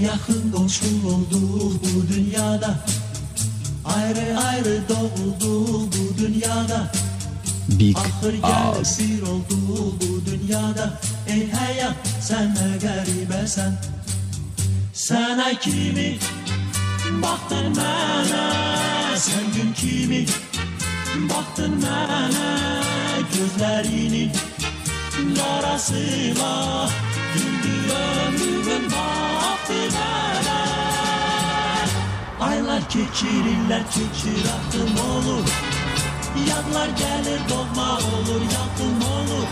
Yaxın qonşu olduq bu dünyada, ayrı ayrı doğulduq bu dünyada. Big Axır gəlib Az. bir olduq bu dünyada. Ey həyat, sən nə qəribəsən. Sənə kimi baxdın mənə, sən gün kimi baxdın mənə, gözlərinin qarasıyla güldü ömrümün vaxtı mənə. Aylar keçir, illər keçir, adım olur. Yadlar gəlir, doğma olur, yaxın olur.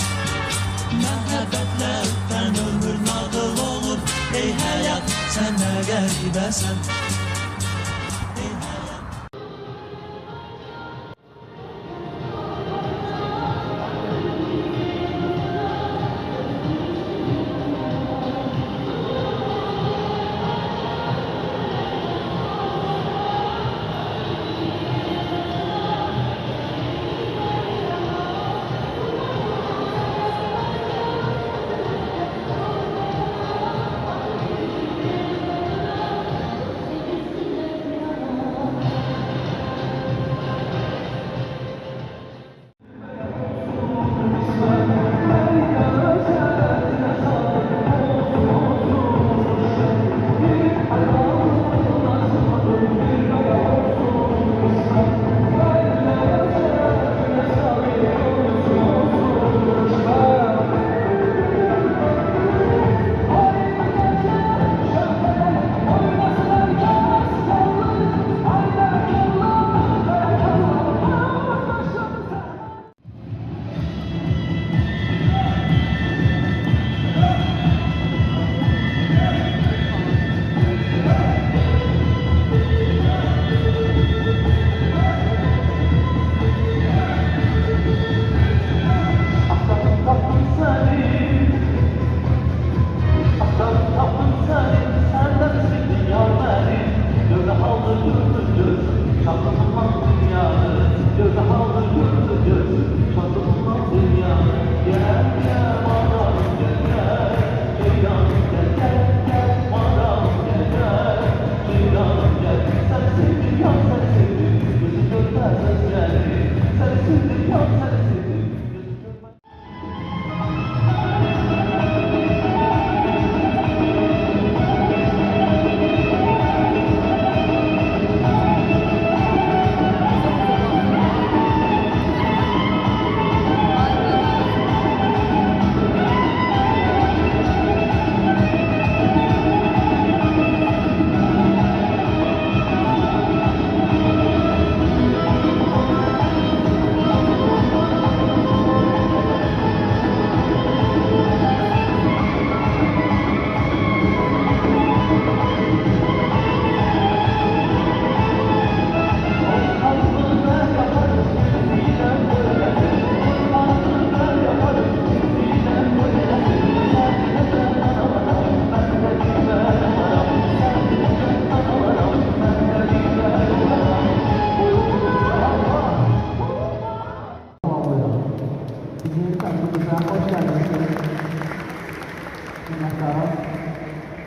Məhəbbətlə ötən ömür nağıl olur. Ey həyat, sən nə qəribəsən. Ey həyat.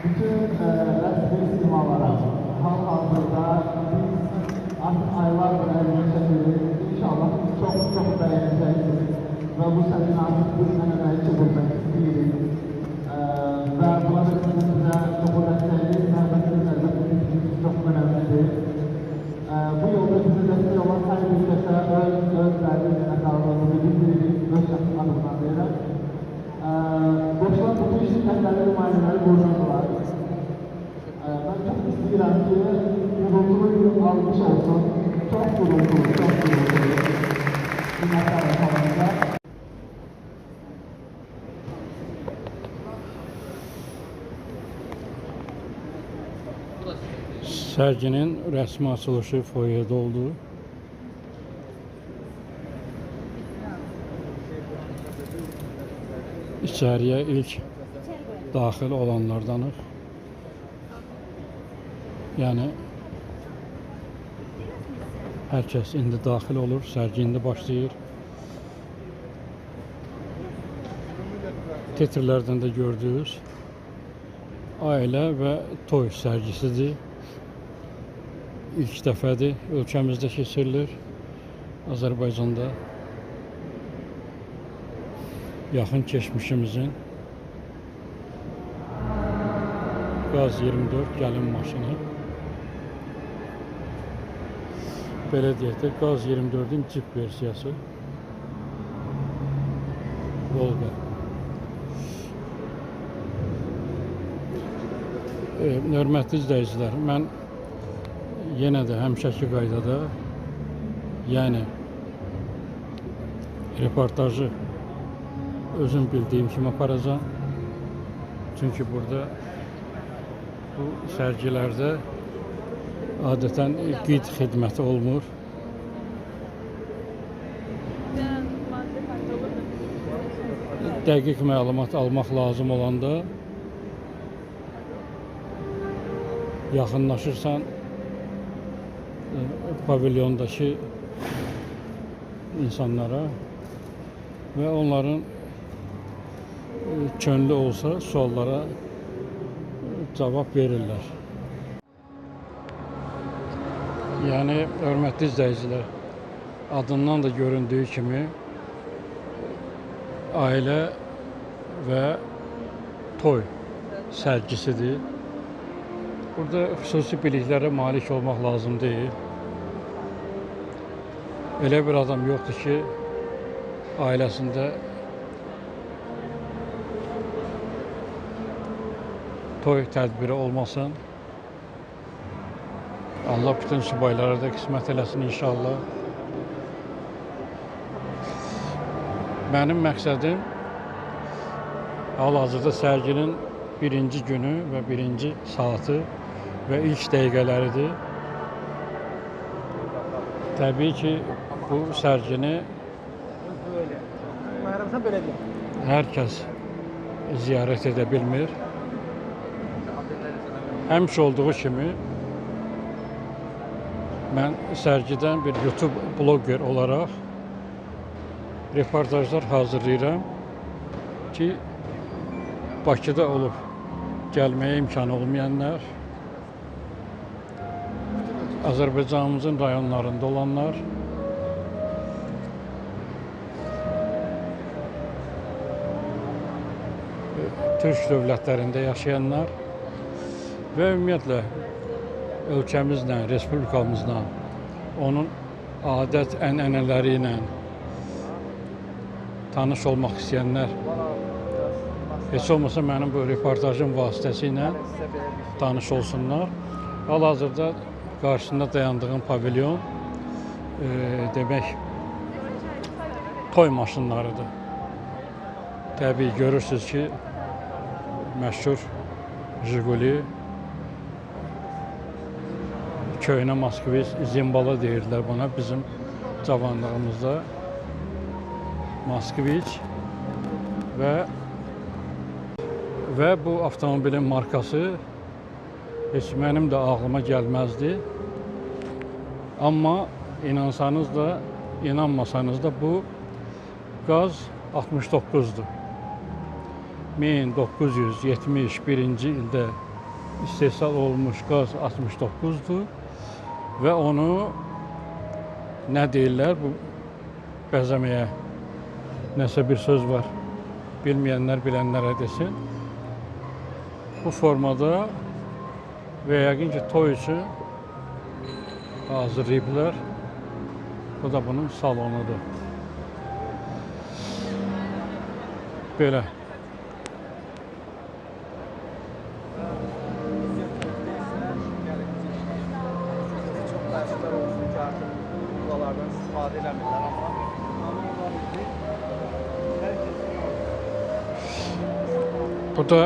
Bütün rəsmi simalara hal-hazırda biz artıq aylardır əlini çəkirik. İnşallah biz çox-çox bəyənəcəksiniz və bu sənin artıq bir ənənəyi çevirmək istəyirik. Və buna da sizin bizə çox dəstəyiniz, məhəbbətiniz əlbəttə bizim üçün çox önəmlidir. Bu yolda bizə dəstək olan hər bir kəsə öz bərli minnətdarlığımızı bildiririk, öz şəxsi adımdan deyirəm. Qoşulan bütün şirkətlərin nümayəndələri qoşuldular. Mən çox istəyirəm ki, gurultulu bir alqış olsun. Çox gurultulu, çox gurultulu. Minnətdarım hamınıza. Sərginin rəsmi açılışı foyeda oldu. İçəriyə ilk daxil olanlardanıq. Yəni hər kəs indi daxil olur, sərgi indi başlayır. Titrlərdən də gördünüz. Ailə və toy sərgisidir. İlk dəfədir ölkəmizdə keçirilir. Azərbaycanda yaxın keçmişimizin Qaz 24 gəlin maşını. Belə deyək də, Qaz 24-ün cip versiyası. Volga. Hörmətli izləyicilər, mən yenə də həmişəki qaydada, yəni reportajı özüm bildiyim kimi aparacağam. Çünki burada bu sərgilərdə adətən qid xidməti olmur. Dəqiq məlumat almaq lazım olanda yaxınlaşırsan pavilyondakı insanlara və onların könlü olsa suallara cavab verirlər. Yəni, hörmətli izləyicilər, adından da göründüyü kimi ailə və toy sərgisidir. Burada xüsusi biliklərə malik olmaq lazım deyil. Elə bir adam yoxdur ki, ailəsində toy tədbiri olmasın. Allah bütün subaylara da qismət eləsin inşallah. Mənim məqsədim hal-hazırda sərginin birinci günü və birinci saatı və ilk dəqiqələridir. Təbii ki, bu sərgini hər kəs ziyarət edə bilmir. Həmişə olduğu kimi mən sərgidən bir YouTube blogger olaraq reportajlar hazırlayıram ki, Bakıda olub gəlməyə imkanı olmayanlar, Azərbaycanımızın rayonlarında olanlar, Türk dövlətlərində yaşayanlar və ümumiyyətlə ölkəmizlə, respublikamızla, onun adət ənənələri ilə tanış olmaq istəyənlər heç olmasa mənim bu reportajım vasitəsilə tanış olsunlar. Hal-hazırda qarşısında dayandığım pavilyon demək toy maşınlarıdır. Təbii görürsünüz ki, məşhur Jiquli, köhnə Moskviç, Zimbala deyirdilər buna bizim cavanlığımızda. Moskviç və bu avtomobilin markası heç mənim də ağlıma gəlməzdi. Amma inansanız da, inanmasanız da bu Qaz 69-dur. 1971-ci ildə istehsal olmuş Qaz 69-dur və onu nə deyirlər bu bəzəməyə? Nəsə bir söz var, bilməyənlər bilənlərə desin. Bu formada və yəqin ki, toy üçün hazırlayıblar. Bu da bunun salonudur. Belə. Çox təəssüflər olsun ki, artıq kuklalardan istifadə eləmirlər, amma bu da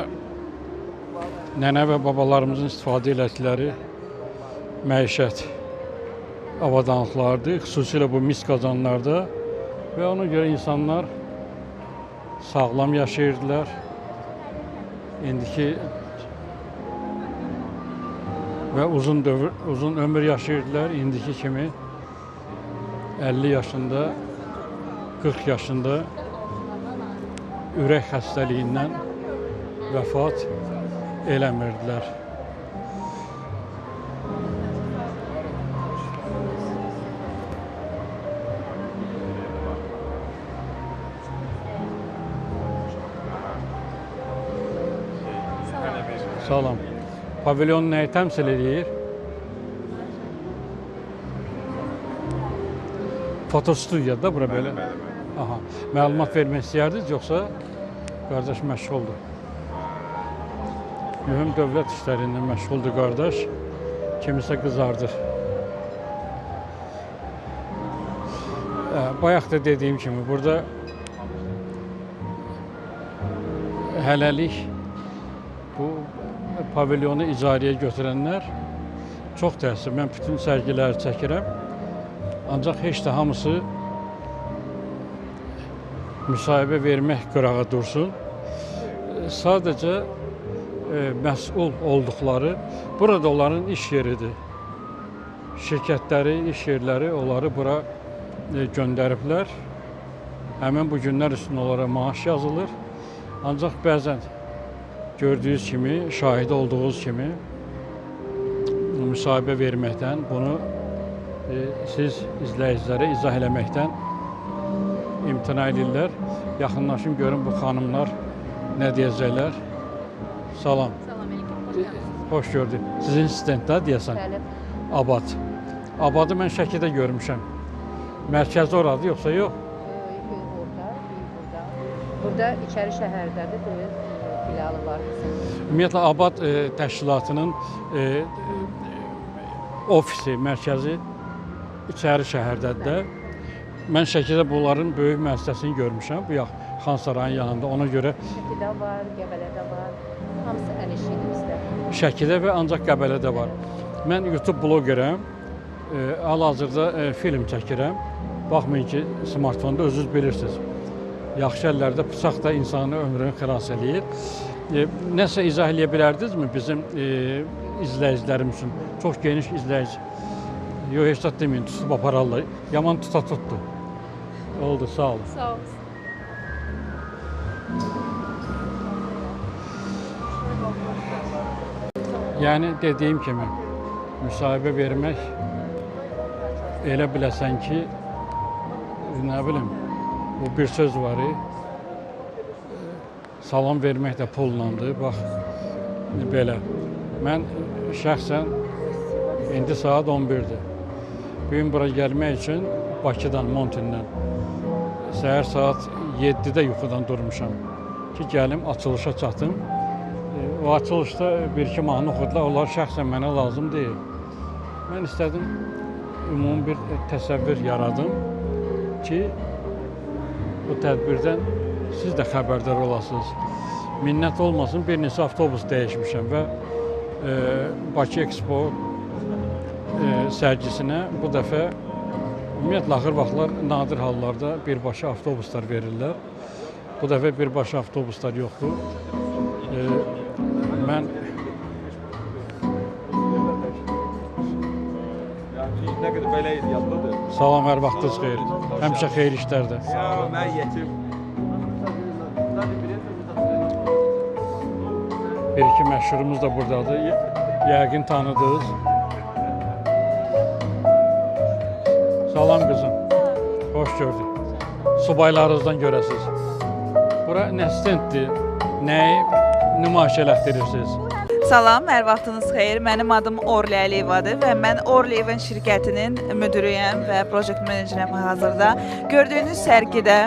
nənə və babalarımızın istifadə elədikləri məişət avadanlıqlardır. Xüsusilə bu mis qazanlarda və ona görə insanlar sağlam yaşayırdılar. İndiki və uzun ömür yaşayırdılar. İndiki kimi 50 yaşında, 40 yaşında ürək xəstəliyindən vəfat eləmirdilər. Salam. Pavilyon nəyi təmsil edir? Fotostudiya da bura belə. Bəli, bəli. Aha. Məlumat vermək istəyərdiniz yoxsa qardaş məşğuldur? Mühüm dövlət işləri ilə məşğuldur qardaş. Kimisə qızardır. Bayaq da dediyim kimi burada hələlik bu pavilyonu icarəyə götürənlər çox təəssüf. Mən bütün sərgiləri çəkirəm. Ancaq heç də hamısı müsahibə vermək qırağa dursun. Sadəcə məsul olduqları, burada onların iş yeridir. Şirkətləri, iş yerləri onları bura göndəriblər. Həmin bu günlər üstünə onlara maaş yazılır. Ancaq bəzən gördüyünüz kimi, şahid olduğunuz kimi müsahibə verməkdən, bunu siz izləyicilərə izah eləməkdən imtina edirlər. Yaxınlaşım görün bu xanımlar nə deyəcəklər. Salam. Salam aleyküm, xoş gəldiniz. Xoş gördük. Sizin stenddə deyəsən? Bəli. Abad. Abadı mən Şəkidə görmüşəm. Mərkəzi oradır, yoxsa yox? Bir orada, bir burada. Burada içəri şəhərdədir, böyük filialı var bizim. Ümumiyyətlə, Abad təşkilatının ofisi, mərkəzi içəri şəhərdədir də. Mən Şəkidə bunların böyük müəssisəsini görmüşəm, bu yax Xan Sarayın yanında, ona görə... Şəkidə var, Qəbələdə var, hamısı əl işidir bizdə. Şəkidə və ancaq Qəbələdə var. Mən YouTube blogerəm, hal-hazırda film çəkirəm. Baxmayın ki, smartfonda özünüz bilirsiniz. Yaxşı əllərdə bıçaq da insanın ömrünü xilas eləyir. Nəsə izah eləyə bilərdinizmi bizim izləyicilərim üçün? Çox geniş izləyici. Yox, heç zat deməyin, tutub apararlar. Yaman tuta tutdu. Oldu, sağ olun. Sağ olun. Yəni, dediyim kimi, müsahibə vermək elə biləsən ki, nə bilim, bu bir söz var, salam vermək də pullandır, bax, belə. Mən şəxsən, indi saat 11-dir. Bugün bura gəlmək üçün Bakıdan, Montindən səhər saat 7-də yuxudan durmuşam ki, gəlim, açılışa çatım. O açılışda bir-iki mahnı oxudular, onlar şəxsən mənə lazım deyil. Mən istədim, ümumi bir təsəvvür yaradım ki, bu tədbirdən siz də xəbərdar olasınız. Minnət olmasın, bir neçə avtobus dəyişmişəm və Bakı Expo sərgisinə bu dəfə ümumiyyətlə, axır vaxtlar nadir hallarda birbaşa avtobuslar verirlər. Bu dəfə birbaşa avtobuslar yoxdur. Mən... Nə qədər belə idi, yadlıdır. Salam, hər vaxtınız xeyir. Həmişə xeyir işlərdir. Ya, mən yetim. Bir-iki məşhurumuz da buradadır. Yəqin tanıdınız. Salam qızım. Xoş gördük. Subaylarınızdan görəsiniz. Bura nə stenddir? Nəyi nümayiş elətdirirsiniz? Salam, hər vaxtınız xeyir. Mənim adım Orli Əliyevadır və mən Orli Event şirkətinin müdürüyəm və project managerəm hazırda. Gördüyünüz sərgidə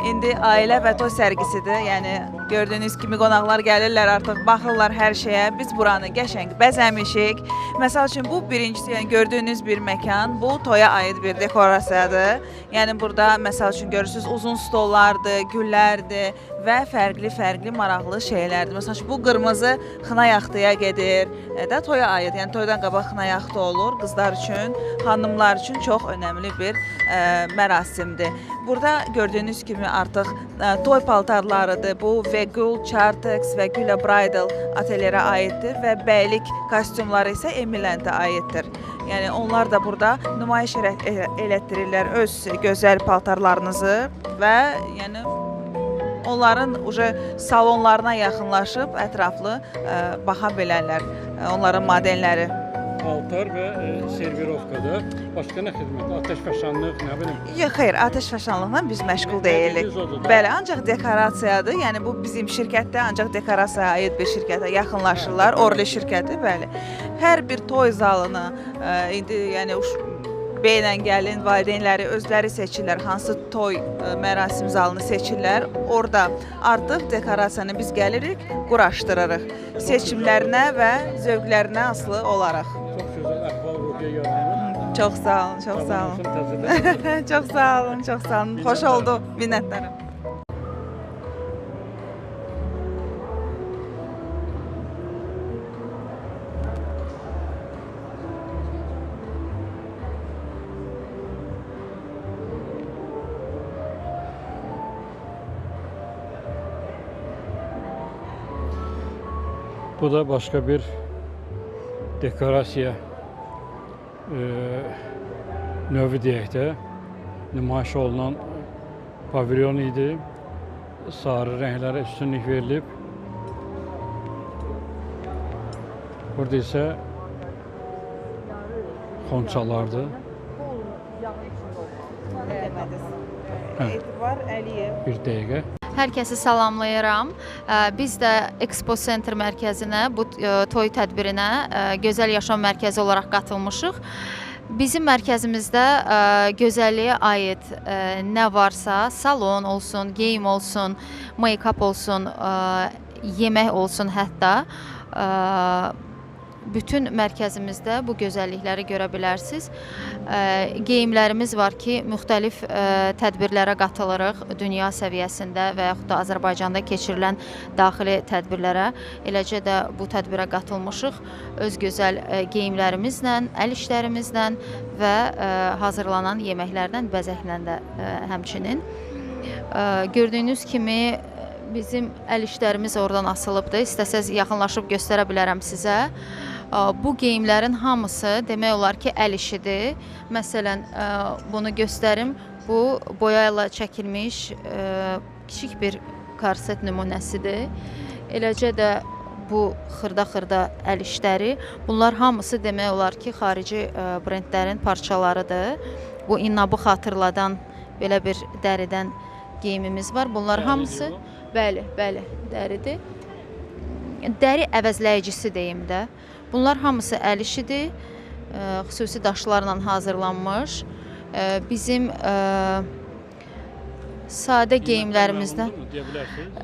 indi ailə və toy sərgisidir. Yəni gördüyünüz kimi qonaqlar gəlirlər artıq, baxırlar hər şeyə. Biz buranı qəşəng bəzəmişik. Məsəl üçün bu birincisi, yəni gördüyünüz bir məkan, bu toya aid bir dekorasiyadır. Yəni burada məsəl üçün görürsünüz uzun stollardır, güllərdir və fərqli-fərqli maraqlı şeylərdir. Məsəl üçün bu qırmızı xına yaxtıya gedir, də toya aid, yəni toydan qabaq xına yaxtı olur qızlar üçün, xanımlar üçün çox önəmli bir mərasimdir. Burada gördüyünüz kimi artıq toy paltarlarıdır. Bu Vegül, Chartex və Gülə Bridal atelierə aiddir və bəylik kostyumları isə Emiləndə aiddir. Yəni onlar da burada nümayiş elətdirirlər öz gözəl paltarlarınızı və yəni Onların uje salonlarına yaxınlaşıb ətraflı baxa bilərlər, onların modelləri. Paltar və servirovkada başqa nə xidmət? Atəşfəşanlıq, nə bilim? Yox, xeyr, atəşfəşanlıqla biz məşğul deyilik. Bəli, ancaq dekorasiyadır. Yəni bu bizim şirkətdə ancaq dekorasiyaya aid bir şirkətə yaxınlaşırlar. Orli şirkəti, bəli. Hər bir toy zalını indi yəni beylə gəlin, valideynləri özləri seçirlər, hansı toy mərasim zalını seçirlər. Orada artıq dekorasiyanı biz gəlirik, quraşdırırıq. Seçimlərinə və zövqlərinə asılı olaraq. Çox gözəl əhval-ruhiyyə yaranır. Çox sağ olun, çox sağ olun. Çox sağ olun, çox sağ olun. Xoş oldu, minnətdarım. Bu da başqa bir dekorasiya növü deyək də, nümayiş olunan pavilyon idi. Sarı rənglərə üstünlük verilib. Burada isə xonçalardır. Etibar Əliyev. Bir dəqiqə. Hər kəsi salamlayıram. Biz də Expo Center mərkəzinə, bu toy tədbirinə Gözəl Yaşam Mərkəzi olaraq qatılmışıq. Bizim mərkəzimizdə gözəlliyə aid nə varsa, salon olsun, geyim olsun, make-up olsun, yemək olsun hətta, bütün mərkəzimizdə bu gözəllikləri görə bilərsiniz. Geyimlərimiz var ki, müxtəlif tədbirlərə qatılırıq dünya səviyyəsində və yaxud da Azərbaycanda keçirilən daxili tədbirlərə. Eləcə də bu tədbirə qatılmışıq öz gözəl geyimlərimizlə, əl işlərimizlə və hazırlanan yeməklərlə, bəzəklə də həmçinin. Gördüyünüz kimi bizim əl işlərimiz oradan asılıbdır. İstəsəz yaxınlaşıb göstərə bilərəm sizə. Bu geyimlərin hamısı demək olar ki, əl işidir. Məsələn, bunu göstərim. Bu, boya ilə çəkilmiş kiçik bir korset nümunəsidir. Eləcə də bu xırda-xırda əl işləri. Bunlar hamısı demək olar ki, xarici brendlərin parçalarıdır. Bu, innabı xatırladan belə bir dəridən geyimimiz var. Bunlar hamısı... Bəli, bəli, dəridir. Dəri əvəzləyicisi deyim də. Bunlar hamısı əl işidir, xüsusi daşlarla hazırlanmış. Bizim sadə geyimlərimizdə...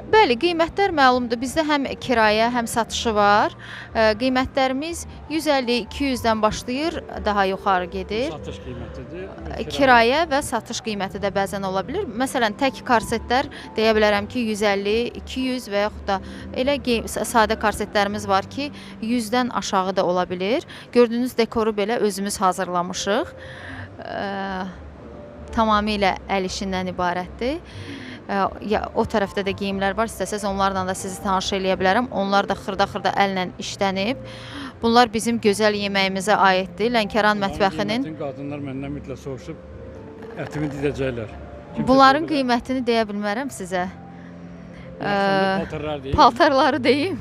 Bəli, qiymətlər məlumdur. Bizdə həm kirayə, həm satışı var. Qiymətlərimiz 150-200-dən başlayır, daha yuxarı gedir. Satış qiymətidir. Kirayə və satış qiyməti də bəzən ola bilir. Məsələn, tək korsetlər deyə bilərəm ki, 150, 200 və yaxud da elə sadə korsetlərimiz var ki, 100-dən aşağı da ola bilir. Gördüyünüz dekoru belə özümüz hazırlamışıq. Tamamilə əl işindən ibarətdir. O tərəfdə də geyimlər var, istəsəz onlarla da sizi tanış eləyə bilərəm. Onlar da xırda-xırda əllə işlənib. Bunlar bizim gözəl yeməyimizə aiddir. Lənkəran mətbəxinin... Qadınlar məndən mütləq soruşub, ətimi didəcəklər. Bunların qiymətini deyə bilmərəm sizə. Paltarları deyim. Paltarları deyim.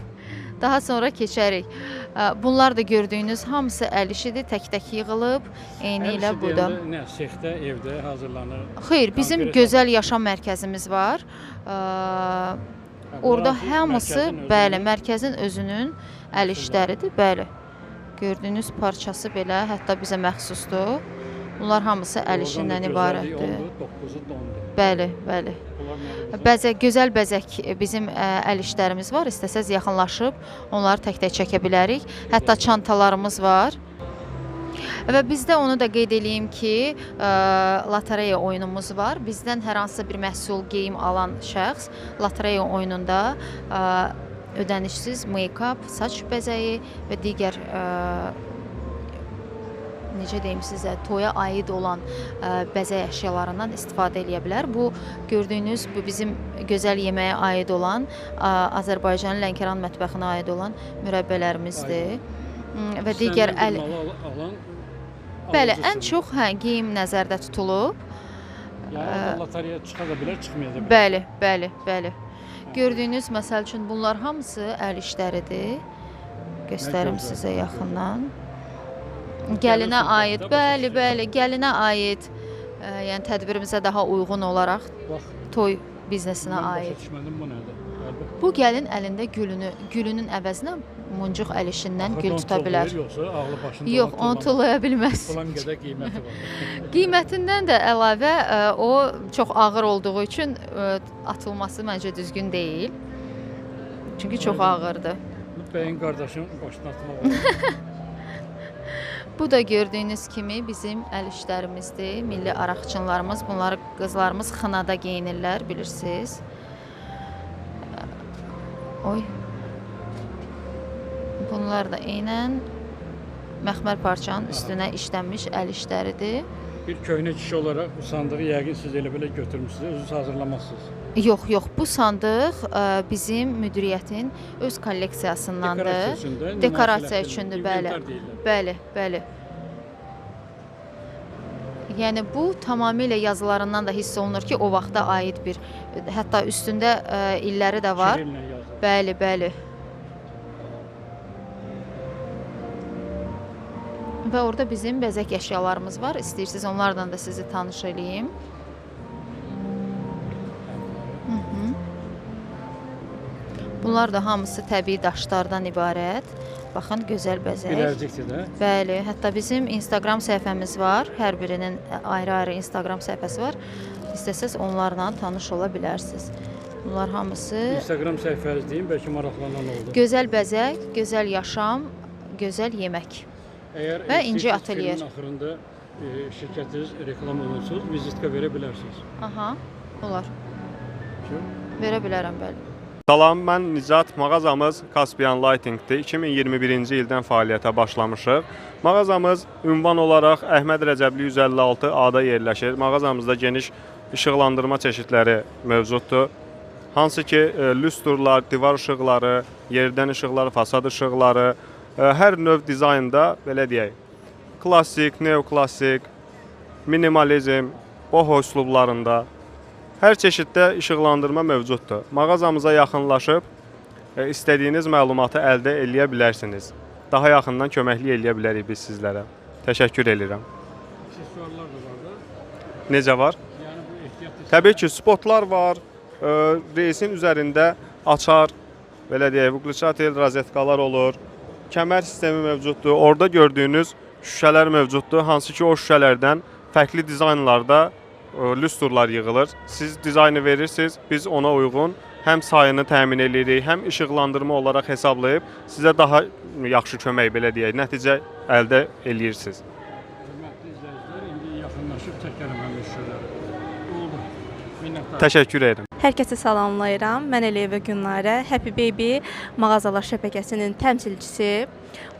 Daha sonra keçərik. Bunlar da gördüyünüz hamısı əl işidir, tək-tək yığılıb, eynilə bu da. Nə, sexdə, evdə hazırlanır? Xeyr, bizim Gözəl Yaşam Mərkəzimiz var. Orada hamısı, bəli, mərkəzin özünün əl işləridir, bəli. Gördüyünüz parçası belə, hətta bizə məxsusdur. Bunlar hamısı əl işindən ibarətdir. Bəli, bəli. Bəzək, gözəl bəzək bizim əl işlərimiz var. İstəsəz yaxınlaşıb onları tək-tək çəkə bilərik. Hətta çantalarımız var. Və bizdə onu da qeyd eləyim ki, lotereya oyunumuz var. Bizdən hər hansı bir məhsul, geyim alan şəxs lotereya oyununda ödənişsiz make-up, saç bəzəyi və digər necə deyim sizə, toya aid olan bəzək əşyalarından istifadə eləyə bilər. Bu, gördüyünüz, bu bizim gözəl yeməyə aid olan, Azərbaycanın Lənkəran mətbəxinə aid olan mürəbbələrimizdir. Və digər əl... Bəli, ən çox geyim nəzərdə tutulub. Yəni, lotereya çıxa da bilər, çıxmaya da bilər. Bəli, bəli, bəli. Gördüyünüz, məsəl üçün, bunlar hamısı əl işləridir. Göstərim sizə yaxından. Gəlinə aid, bəli, bəli, gəlinə aid, yəni tədbirimizə daha uyğun olaraq toy biznesinə aid. Bu gəlin əlində gülünü, gülünün əvəzinə muncuq əl işindən gül tuta bilər. Yox, onu tullaya bilməz. Filan qədər qiyməti var. Qiymətindən də əlavə o çox ağır olduğu üçün atılması məncə düzgün deyil. Çünki çox ağırdır. Bəyin qardaşın başına atmaq olar. Bu da gördüyünüz kimi bizim əl işlərimizdir, milli araqçınlarımız. Bunları qızlarımız xınada geyinirlər, bilirsiniz. Oy. Bunlar da eynən məxmər parçanın üstünə işlənmiş əl işləridir. Bir köhnə kişi olaraq bu sandığı yəqin siz elə belə götürmüsünüz, özünüz hazırlamazsınız. Yox, yox, bu sandıq bizim müdiriyyətin öz kolleksiyasındandır. Dekorasiya üçündür, bəli. Bəli, bəli. Yəni bu tamamilə yazılarından da hiss olunur ki, o vaxta aid bir, hətta üstündə illəri də var. Bəli, bəli. Və orada bizim bəzək əşyalarımız var. İstəyirsiniz, onlarla da sizi tanış eləyim. Bunlar da hamısı təbii daşlardan ibarət. Baxın, gözəl bəzək. Bilərcikdir də. Bəli, hətta bizim Instagram səhifəmiz var. Hər birinin ayrı-ayrı Instagram səhifəsi var. İstəsəz onlarla tanış ola bilərsiniz. Bunlar hamısı... Instagram səhifəniz deyim, bəlkə maraqlanan oldu. Gözəl bəzək, gözəl yaşam, gözəl yemək. Əgər və İnci Atelier. Filmin axırında şirkətiniz reklam olunsunuz, vizitka verə bilərsiniz. Aha, olar. Verə bilərəm, bəli. Salam, mən Nicat. Mağazamız Caspian Lighting'dir. 2021-ci ildən fəaliyyətə başlamışıq. Mağazamız ünvan olaraq Əhməd Rəcəbli 156 A-da yerləşir. Mağazamızda geniş işıqlandırma çeşidləri mövcuddur. Hansı ki, lüstrlar, divar işıqları, yerdən işıqları, fasad işıqları, hər növ dizaynda, belə deyək, klasik, neoklasik, minimalizm, boho üslublarında hər çeşiddə işıqlandırma mövcuddur. Mağazamıza yaxınlaşıb istədiyiniz məlumatı əldə eləyə bilərsiniz. Daha yaxından köməklik eləyə bilərik biz sizlərə. Təşəkkür eləyirəm. Aksesuarlar da var da. Necə var? Yəni bu ehtiyat. Təbii ki, spotlar var. Reysin üzərində açar, belə deyək, vukliçatel, rozetkalar olur. Kəmər sistemi mövcuddur. Orada gördüyünüz şüşələr mövcuddur. Hansı ki, o şüşələrdən fərqli dizaynlarda lüstrlar yığılır. Siz dizaynı verirsiniz, biz ona uyğun həm sayını təmin edirik, həm işıqlandırma olaraq hesablayıb sizə daha yaxşı kömək, belə deyək, nəticə əldə eləyirsiniz. Hörmətli izləyicilər, indi yaxınlaşıb çəkərəm həmin şüşələri. Oldu. Minnətdarım. Təşəkkür edirəm. Hər kəsi salamlayıram. Mən Əliyeva Günlarə, Happy Baby mağazalar şəbəkəsinin təmsilçisi.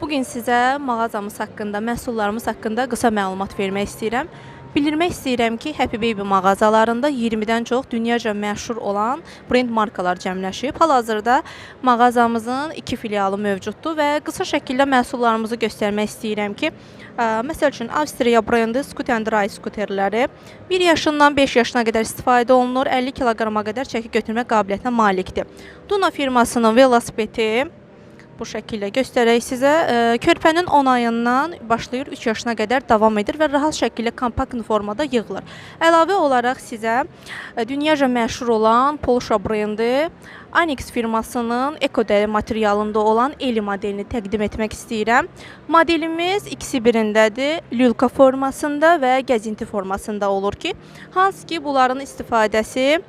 Bugün sizə mağazamız haqqında, məhsullarımız haqqında qısa məlumat vermək istəyirəm. Bildirmək istəyirəm ki, Happy Baby mağazalarında 20-dən çox dünyaca məşhur olan brend markalar cəmləşib. Hal-hazırda mağazamızın 2 filialı mövcuddur və qısa şəkildə məhsullarımızı göstərmək istəyirəm ki, məsəl üçün Avstriya brendi Scoot and Ride skuterləri 1 yaşından 5 yaşına qədər istifadə olunur, 50 kiloqrama qədər çəki götürmə qabiliyyətinə malikdir. Duna firmasının velosipedi bu şəkildə göstərək sizə. Körpənin 10 ayından başlayır, 3 yaşına qədər davam edir və rahat şəkildə kompakt formada yığılır. Əlavə olaraq sizə dünyaca məşhur olan Polşa brendi Anix firmasının eko-dəri materialında olan Eli modelini təqdim etmək istəyirəm. Modelimiz ikisi birindədir, lülka formasında və gəzinti formasında olur ki, hansı ki bunların istifadəsi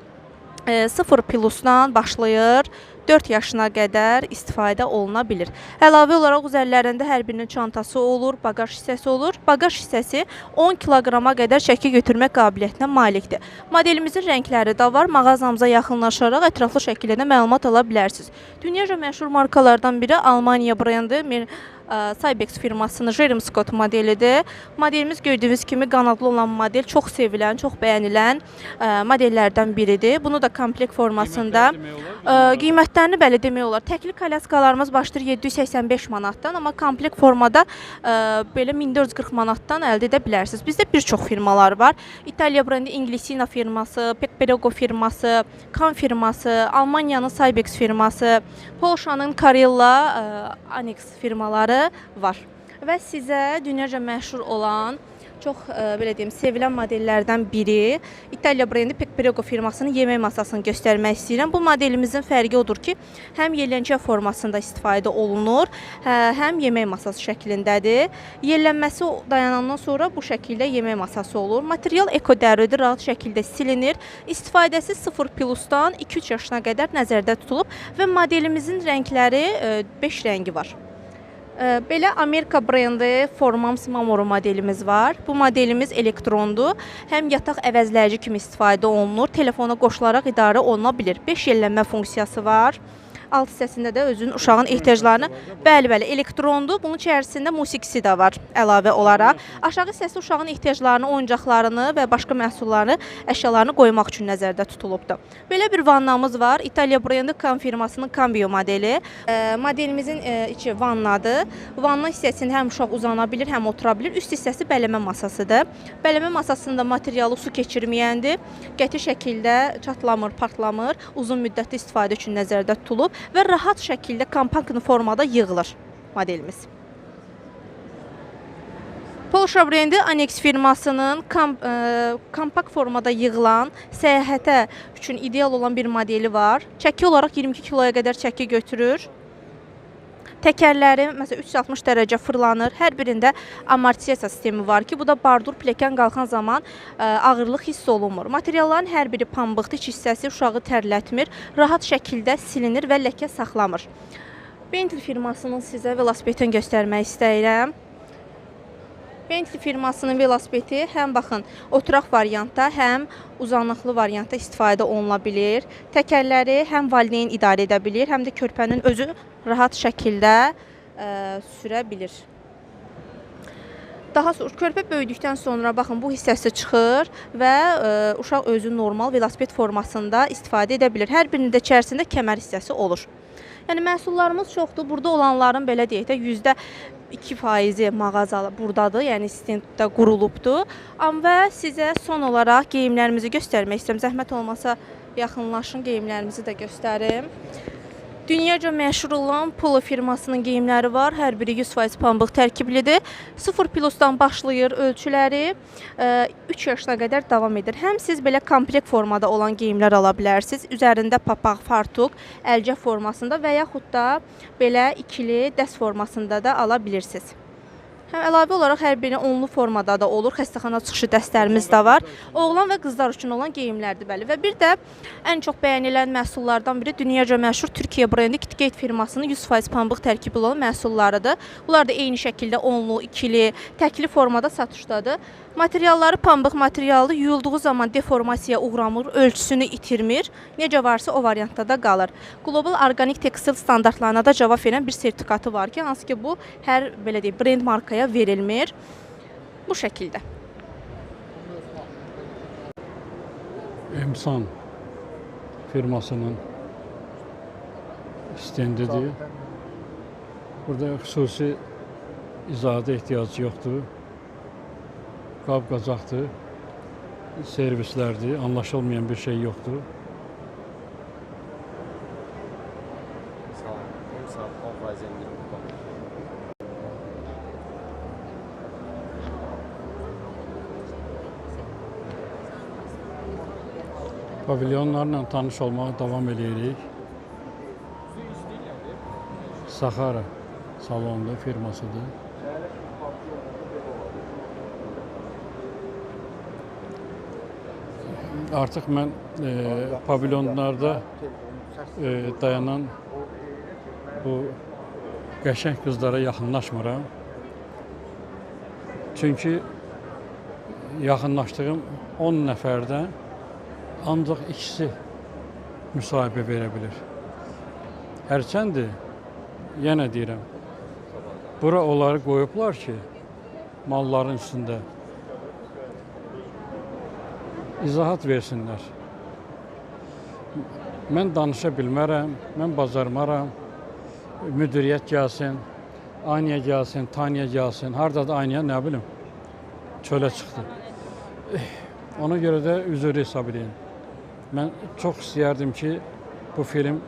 0 plusdan başlayır, 4 yaşına qədər istifadə oluna bilir. Əlavə olaraq üzərlərində hər birinin çantası olur, baqaj hissəsi olur. Baqaj hissəsi 10 kiloqrama qədər çəki götürmə qabiliyyətinə malikdir. Modelimizin rəngləri də var. Mağazamıza yaxınlaşaraq ətraflı şəkildə də məlumat ala bilərsiniz. Dünyaca məşhur markalardan biri Almaniya brendi Cybex firmasının Jeremy Scott modelidir. Modelimiz gördüyünüz kimi qanadlı olan model, çox sevilən, çox bəyənilən modellərdən biridir. Bunu da komplekt formasında qiymətlərini bəli demək olar. Təkli kolyaskalarımız başlayır 785 manatdan, amma komplekt formada belə 1440 manatdan əldə edə bilərsiniz. Bizdə bir çox firmalar var. İtaliya brendi Inglesina firması, Pekperego firması, Kan firması, Almaniyanın Cybex firması, Polşanın Carilla, Annex firmaları var. Və sizə dünyaca məşhur olan, çox belə deyim, sevilən modellərdən biri İtaliya brendi Pekperego firmasının yemək masasını göstərmək istəyirəm. Bu modelimizin fərqi odur ki, həm yelləncə formasında istifadə olunur, həm yemək masası şəklindədir. Yellənməsi dayanandan sonra bu şəkildə yemək masası olur. Material eko-dəridir, rahat şəkildə silinir. İstifadəsi 0 plusdan 2-3 yaşına qədər nəzərdə tutulub və modelimizin rəngləri 5 rəngi var. Belə Amerika brendi Formams Mamoro modelimiz var. Bu modelimiz elektrondur. Həm yataq əvəzləyici kimi istifadə olunur, telefona qoşularaq idarə oluna bilir. 5 yellənmə funksiyası var. Alt hissəsində də özünün uşağın ehtiyaclarını... Bəli, bəli, elektrondur. Bunun içərisində musiqisi də var əlavə olaraq. Aşağı hissəsi uşağın ehtiyaclarını, oyuncaqlarını və başqa məhsullarını, əşyalarını qoymaq üçün nəzərdə tutulubdur. Belə bir vannamız var. İtaliya brendi Kan firmasının Cambio modeli. Modelimizin içi vannadır. Vanna hissəsində həm uşaq uzana bilir, həm otura bilir. Üst hissəsi bələmə masasıdır. Bələmə masasında materialı su keçirməyəndir. Qəti şəkildə çatlamır, partlamır. Uzun müddətli istifadə üçün nəzərdə tutulub və rahat şəkildə kompaktlı formada yığılır modelimiz. Polşa brendi Annex firmasının kompakt formada yığılan, səyahətə üçün ideal olan bir modeli var. Çəki olaraq 22 kiloya qədər çəki götürür. Təkərləri məsələn 360 dərəcə fırlanır. Hər birində amortisasiya sistemi var ki, bu da bardur pləkan qalxan zaman ağırlıq hiss olunmur. Materialların hər biri pambıqdır, iç hissəsi uşağı tərlətmir, rahat şəkildə silinir və ləkə saxlamır. Bentley firmasının sizə velosipedini göstərmək istəyirəm. Bentley firmasının velosipedi həm baxın oturaq variantda, həm uzanıqlı variantda istifadə oluna bilir. Təkərləri həm valideyn idarə edə bilir, həm də körpənin özü rahat şəkildə sürə bilir. Daha sonra körpə böyüdükdən sonra baxın bu hissəsi çıxır və uşaq özü normal velosiped formasında istifadə edə bilir. Hər birinin də içərisində kəmər hissəsi olur. Yəni məhsullarımız çoxdur. Burada olanların belə deyək də %2 mağaza buradadır, yəni stenddə qurulubdur. Amma və sizə son olaraq geyimlərimizi göstərmək istəyirəm. Zəhmət olmasa yaxınlaşın, geyimlərimizi də göstərim. Dünyaca məşhur olan Polo firmasının geyimləri var. Hər biri 100% pambıq tərkiblidir. 0 plusdan başlayır ölçüləri, 3 yaşına qədər davam edir. Həm siz belə komplekt formada olan geyimlər ala bilərsiniz. Üzərində papaq, fartuq, əlcə formasında və yaxud da belə ikili dəst formasında da ala bilirsiniz. Həm əlavə olaraq hər birini onlu formada da olur. Xəstəxana çıxışı dəstlərimiz də var. Oğlan və qızlar üçün olan geyimlərdir, bəli. Və bir də ən çox bəyənilən məhsullardan biri dünyaca məşhur Türkiyə brendi KitKat firmasının 100% pambıq tərkibli olan məhsullarıdır. Bunlar da eyni şəkildə onlu, ikili, təkli formada satışdadır. Materialları pambıq materialıdır. Yuyulduğu zaman deformasiyaya uğramır, ölçüsünü itirmir. Necə varsa o variantda da qalır. Qlobal orqanik tekstil standartlarına da cavab verən bir sertifikatı var ki, hansı ki bu hər belə deyək brend markaya verilmir. Bu şəkildə. Emsan firmasının stendidir. Burada xüsusi izahata ehtiyac yoxdur. Qab-qacaqdır, servislərdir, anlaşılmayan bir şey yoxdur. Pavilyonlarla tanış olmağa davam edirik. Sahara salonlu firmasıdır. Artıq mən pavilyonlarda dayanan bu qəşəng qızlara yaxınlaşmıram. Çünki yaxınlaşdığım 10 nəfərdən ancaq ikisi müsahibə verə bilir. Hərçəndi, yenə deyirəm, Bura onları qoyublar ki, malların üstündə izahat versinlər. Mən danışa bilmərəm, mən bacarmaram. Müdiriyyət gəlsin, Aniya gəlsin, Tanya gəlsin. Hardadır Aniya, nə bilim, çölə çıxdı. Ona görə də üzr hesab edin. Mən çox istəyərdim ki, bu film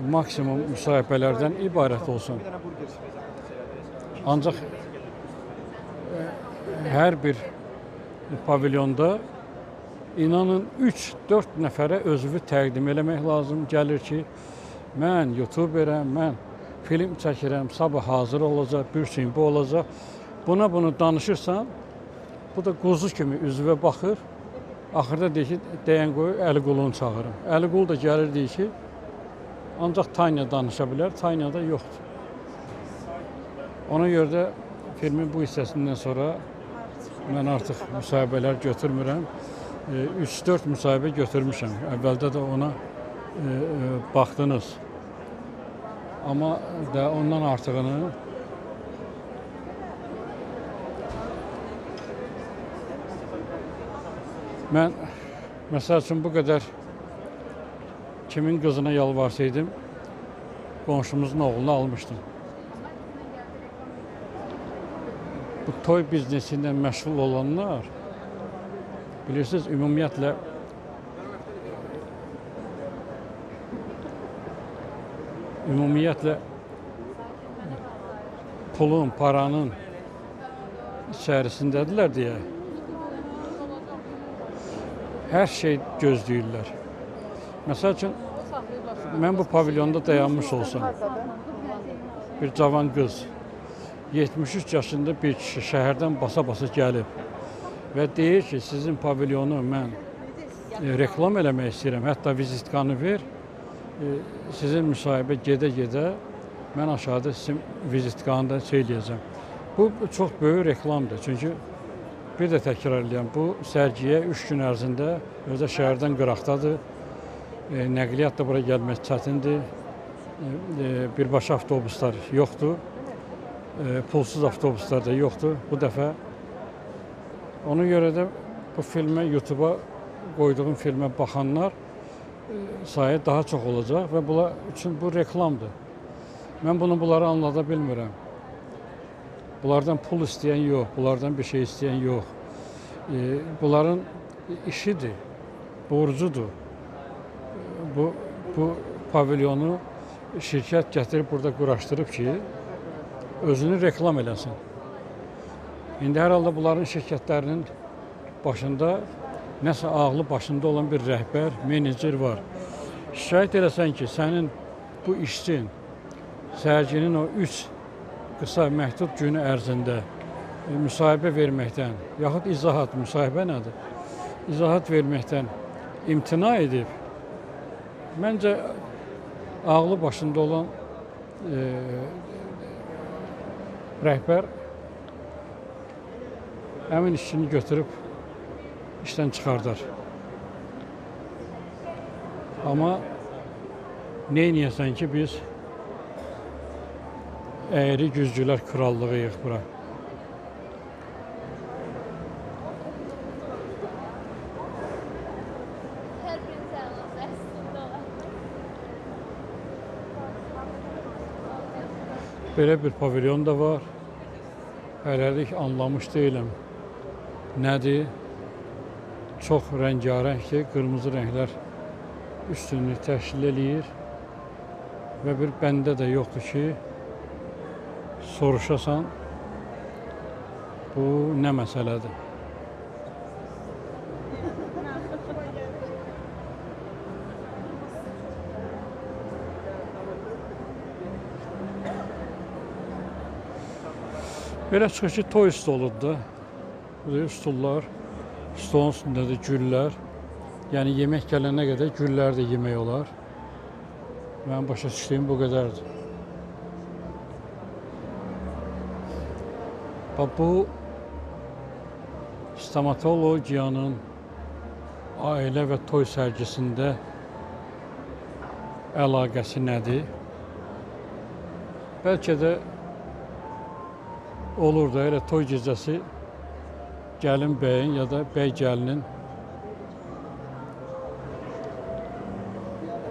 maksimum müsahibələrdən ibarət olsun. Ancaq hər bir pavilyonda inanın 3-4 nəfərə özünü təqdim eləmək lazım gəlir ki, mən YouTuberəm, mən film çəkirəm, sabah hazır olacaq, bir gün bu olacaq. Buna bunu danışırsan, bu da quzu kimi üzvə baxır. Axırda deyir ki, deyən qoy, Əliqulunu çağırım. Əliqul da gəlir deyir ki, ancaq Tanya danışa bilər, Tanya da yoxdur. Ona görə də filmin bu hissəsindən sonra mən artıq müsahibələr götürmürəm. 3-4 müsahibə götürmüşəm. Əvvəldə də ona baxdınız. Amma da ondan artığını mən, məsəl üçün, bu qədər kimin qızına yalvarsaydım, qonşumuzun oğlunu almışdım. Bu toy biznesi ilə məşğul olanlar, bilirsiniz, ümumiyyətlə pulun, paranın içərisindədirlər deyə hər şey gözləyirlər. Məsəl üçün, mən bu pavilyonda dayanmış olsam, bir cavan qız, 73 yaşında bir kişi şəhərdən basa-basa gəlib və deyir ki, sizin pavilyonu mən reklam eləmək istəyirəm, hətta vizitkanı ver, sizin müsahibə gedə-gedə mən aşağıda sizin vizitkanı da şey eləyəcəm. Bu çox böyük reklamdır, çünki bir də təkrar eləyəm, bu sərgiyə 3 gün ərzində özə şəhərdən qıraqdadır, nəqliyyat da bura gəlmək çətindir, birbaşa avtobuslar yoxdur, pulsuz avtobuslar da yoxdur bu dəfə. Ona görə də bu filmə, YouTube'a qoyduğum filmə baxanlar sayı daha çox olacaq və bunlar üçün bu reklamdır. Mən bunu bunlara anlada bilmirəm. Bunlardan pul istəyən yox, bunlardan bir şey istəyən yox. Bunların işidir, borcudur. Bu pavilyonu şirkət gətirib burada quraşdırıb ki, özünü reklam eləsin. İndi hər halda bunların şirkətlərinin başında nəsə ağlı başında olan bir rəhbər, menecer var. Şikayət eləsən ki, sənin bu işçin, sərginin o 3 qısa məhdud günü ərzində müsahibə verməkdən, yaxud izahat, müsahibə nədir? İzahat verməkdən imtina edib, məncə ağlı başında olan rəhbər həmin işçini götürüb işdən çıxardar. Amma neyniyəsən ki, biz əyri güzgülər krallığıyıq bura. Belə bir pavilyon da var. Hələlik anlamış deyiləm. Nədir? Çox rəngarəngdir, qırmızı rənglər üstünlük təşkil eləyir və bir bəndə də yoxdur ki, soruşasan, bu nə məsələdir? Belə çıxır ki, toy stoludur da. Burada stullar, stolun üstündə də güllər. Yəni yemək gələnə qədər güllər də yemək olar. Mənim başa düşdüyüm bu qədərdir. Bax, bu stomatologiyanın ailə və toy sərgisində əlaqəsi nədir? Bəlkə də Olur da elə toy gecəsi gəlin bəyin ya da bəy gəlinin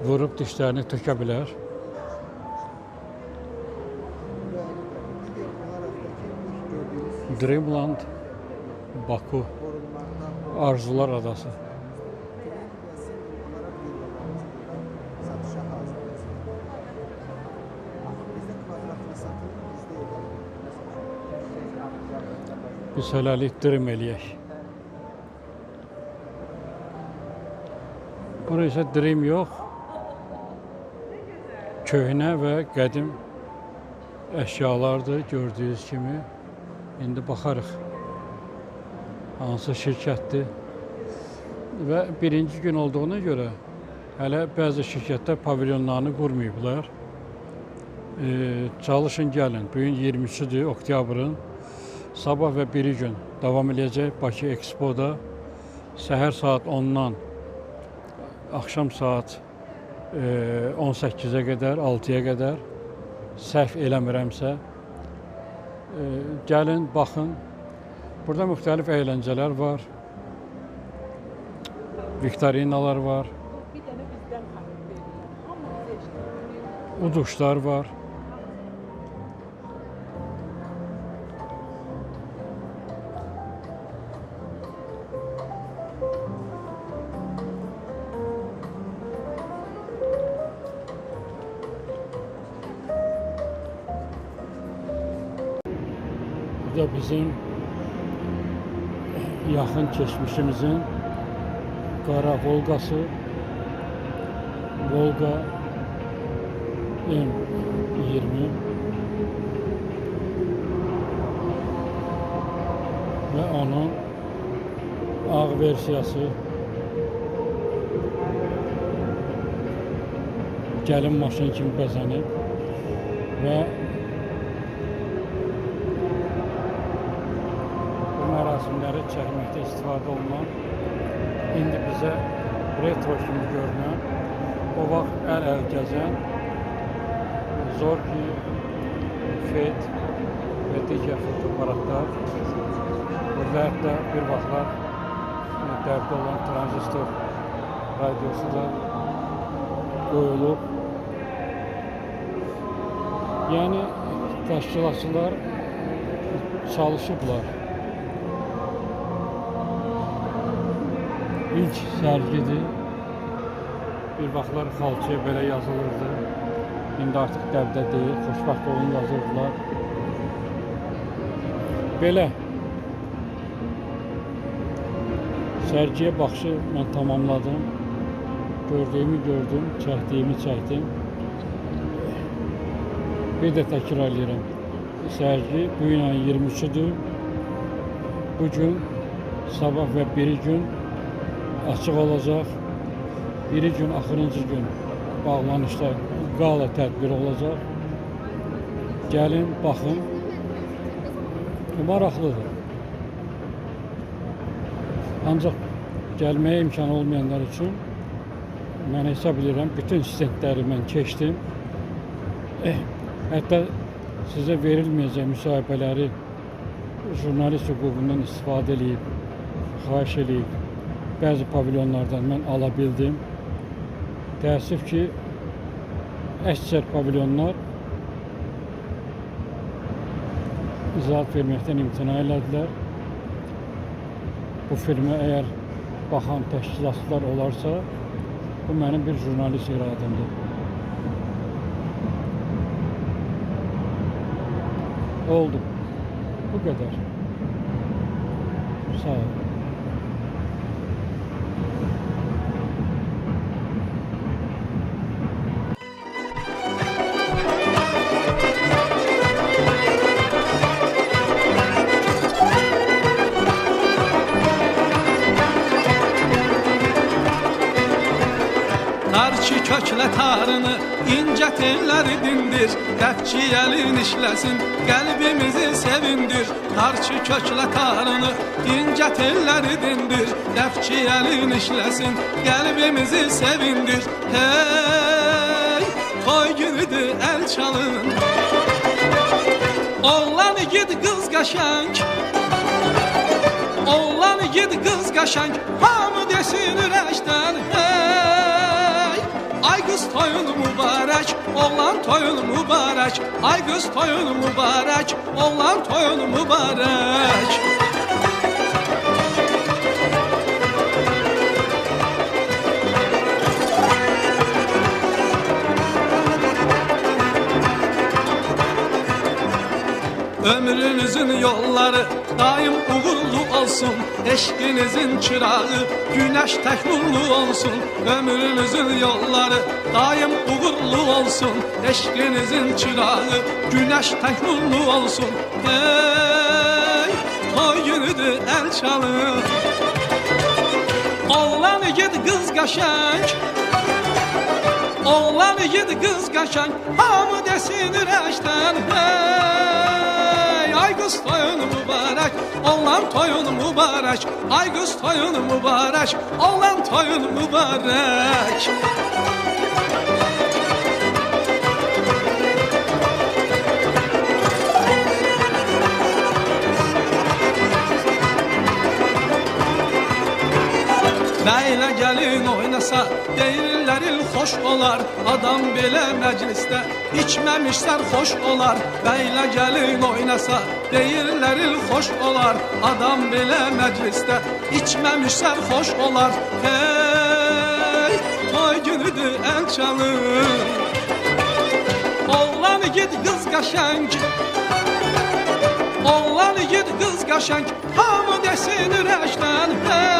vurub dişlərini tökə bilər. Dreamland Baku, Arzular Adası. Biz hələlik dream eləyək. Bura isə dream yox, köhnə və qədim əşyalardır gördüyünüz kimi. İndi baxarıq hansı şirkətdir. Və birinci gün olduğuna görə hələ bəzi şirkətlər pavilyonlarını qurmayıblar. Çalışın gəlin. Bugün 23-dür oktyabrın. Sabah və biri gün davam eləyəcək Bakı Expo-da. Səhər saat 10-dan axşam saat 18-ə qədər, 6-ya qədər səhv eləmirəmsə. Gəlin, baxın. Burada müxtəlif əyləncələr var, viktorinalar var, uduşlar var. Bu da bizim yaxın keçmişimizin qara Volqası, Volqa M20 və onun ağ versiyası gəlin maşın kimi bəzənib və mərasimləri çəkməkdə istifadə olunan, indi bizə retro kimi görünən, o vaxt əl-əl gəzən Zorki, Fet və digər fotoaparatlar, burada hətta bir vaxtlar dəbdə olan tranzistor radiosu da qoyulub. Yəni, təşkilatçılar çalışıblar. İlk sərgidir. Bir vaxtlar xalçaya belə yazılırdı. İndi artıq dəbdə deyil, xoşbəxt olun yazırdılar. Belə. Sərgiyə baxışı mən tamamladım. Gördüyümü gördüm, çəkdiyimi çəkdim. Bir də təkrar eləyirəm. Sərgi bu gün ayın 23-üdür. Bugün, sabah və biri gün açıq olacaq. Biri gün, axırıncı gün bağlanışda qala tədbiri olacaq. Gəlin, baxın. Maraqlıdır. Ancaq gəlməyə imkanı olmayanlar üçün mən hesab edirəm, bütün stendləri mən keçdim. Hətta sizə verilməyəcək müsahibələri jurnalist hüququndan istifadə eləyib, xahiş eləyib, bəzi pavilyonlardan mən ala bildim. Təəssüf ki, əksər pavilyonlar izahat verməkdən imtina elədilər. Bu filmə əgər baxan təşkilatçılar olarsa, bu mənim bir jurnalist iradımdır. Oldu. Bu qədər. Sağ olun. Tarçı köklə tarını, incə telləri dindir, dəfçi əlin işləsin, qəlbimizi sevindir. Tarçı köklə tarını, incə telləri dindir, dəfçi əlin işləsin, qəlbimizi sevindir. Hey, toy günüdür, əl çalın. Oğlan igid, qız qəşəng. qəşəng, oğlan igid qız qəşəng, hamı desin ürəkdən hey. Ay qız toyun mübarək, oğlan toyun mübarək. Ay qız toyun mübarək, oğlan toyun mübarək. Ömrünüzün yolları daim uğurlu olsun, eşqinizin çırağı günəş tək nurlu olsun. Ömrünüzün yolları daim uğurlu olsun, eşqinizin çırağı günəş tək nurlu olsun. Hey, toy günüdür əl çalın, oğlan igid qız qəşəng, oğlan igid qız qəşəng, hamı desin ürəkdən hey. Ay qız toyun mübarək, oğlan toyun mübarək. Ay qız toyun mübarək, oğlan toyun mübarək. Bəylə gəlin oynasa, deyirlər il xoş olar. Adam belə məclisdə içməmiş sərxoş olar. Bəylə gəlin oynasa, deyirlər il xoş olar. Adam belə məclisdə içməmiş sərxoş olar. Hey, toy günüdür əl çalın, oğlan igid qız qəşəng, oğlan igid qız qəşəng, hamı desin ürəkdən hey.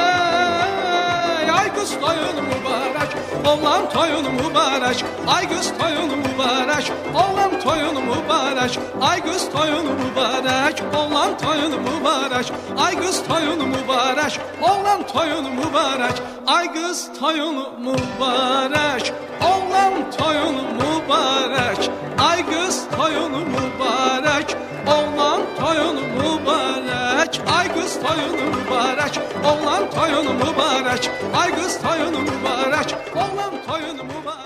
Ay qız toyun mübarək, oğlan toyun mübarək. Ay qız toyun mübarək, oğlan toyun mübarək. Ay qız toyun mübarək, oğlan toyun mübarək. Ay qız toyun mübarək, oğlan toyun mübarək. Ay qız toyun mübarək, oğlan toyun mübarək. Ay qız toyun mübarək, oğlan toyun mübarək. Ay qız toyun mübarək, oğlan toyun mübarək. Ay qız toyun mübarək, oğlan toyun mübarək.